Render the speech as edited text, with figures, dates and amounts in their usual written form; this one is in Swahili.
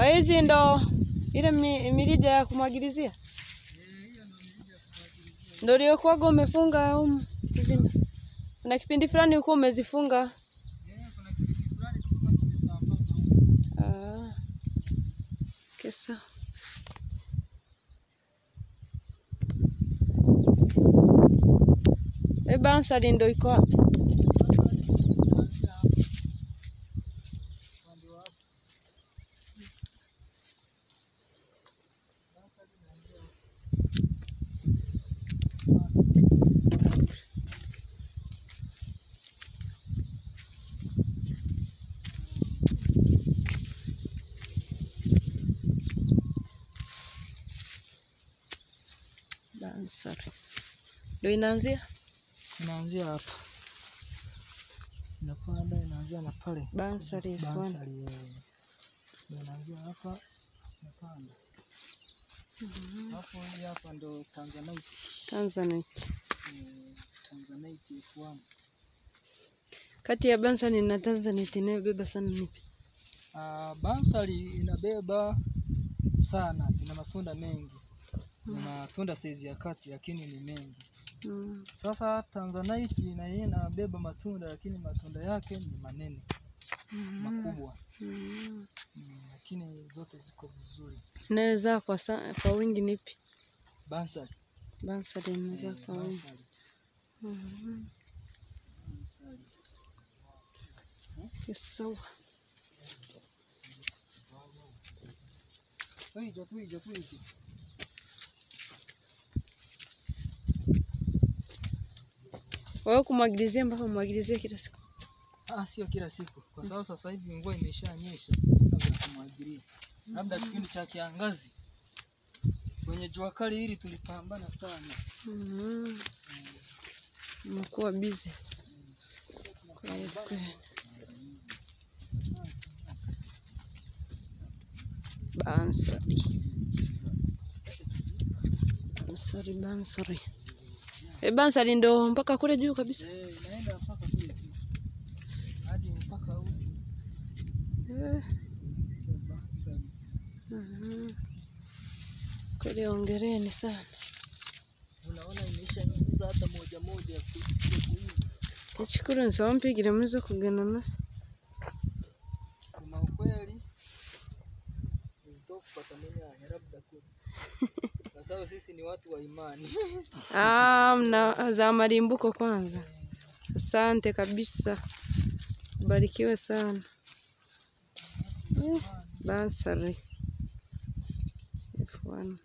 Kwa hizi ndo ile mirija ya kumwagilizia? Hiyo ndo mirija ya kumwagilizia. Ndio iliyokuwaga umefunga kipindi. Kuna kipindi fulani ulikuwa umezifunga. Kuna kipindi fulani tulikuwa tumesambaza huko. Ah. Kesa. Bansari ndo iko wapi? Bansari ndo inaanzia? Inaanzia hapa. Inapanda inaanzia na pale. Bansari. Bansari. Inaanzia hapa inapanda. Hapo hii hapa ndo Tanzanite. Tanzanite. Tanzanite F1. Kati ya Bansari na Tanzanite inayobeba sana nipi? Bansari inabeba sana, ina matunda mengi. Ni matunda size ya kati lakini ni mengi. Sasa Tanzanite na yeye inabeba matunda lakini matunda yake ni manene. Makubwa. Lakini zote ziko vizuri. Inaweza kwa wingi nipi? Bansari. Bansari inaweza kwa wingi. Bansari. Sawa. Tuije tuije. Wewe kumwagilizia mpaka umwagilizie kila siku? Sio kila siku. Kwa sababu sasa hivi mvua imeshanyesha, hakuna kumwagilia. Labda kipindi cha kiangazi. Kwenye jua kali hili tulipambana sana. Mkuwa busy. Bansari. Bansari, bansari. Bansari ndo mpaka kule juu kabisa. Inaenda mpaka kule juu. Hadi mpaka huko. Bansari. Kweli hongereni sana. Unaona imeisha hata moja moja kuiva. Ekikuru nsaba mpigire muzo kugenda naso. Kuma ukweli kupata mwenye labda kule. Kwa sababu sisi ni watu wa imani. Mna za malimbuko kwanza. Asante kabisa. Barikiwe sana. Bansari F1.